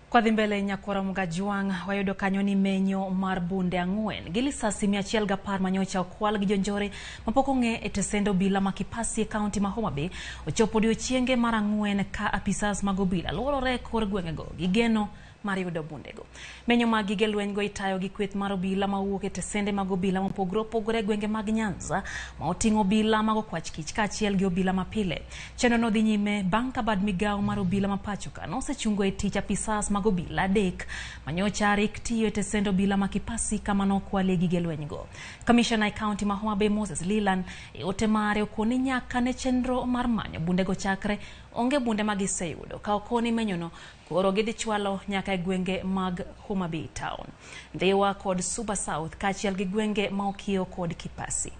Kwadhi mbele nyakwara Mugajwang' wayudo kanyo ni menyo mar bunde 4 gi lisasi 110 manyocha okwal gi jonjore mapok ong'e e tesend obila ma Kipasi e kaunti ma Homa Bay ochopo odiochienge mar 4 ka apisas mag obila luorore e kor gwengego gi geno mar yudo bundego. Menyo mag gige lwenygo itayo gi kweth mar obila mawuok e tesende mag obila mopogore opogore e gwenge mag Nyanza ma oting'o obila mag okwach kich kaachiel gi obila mapile. Chenrono dhi nyime bang' ka bad migawo mar obila ma pacho ka nosechungo e tich apisas mag obila 3 manyocha rik tiyo e tesend obila ma Kipasi kama nokwalie gige lwenygo. Kamishna e kaunti ma Homa Bay Moses Lilan e ote mare okoni nyaka ne chenro mar manyo bundego chakre onge bunde ma giseyudo ka okoni menyono koro gidhi chwalo nyaka e gwenge mag Homa Bay Town, Ndhiwa kod Suba South kaachiel gi gwenge ma okiewo kod Kipasi.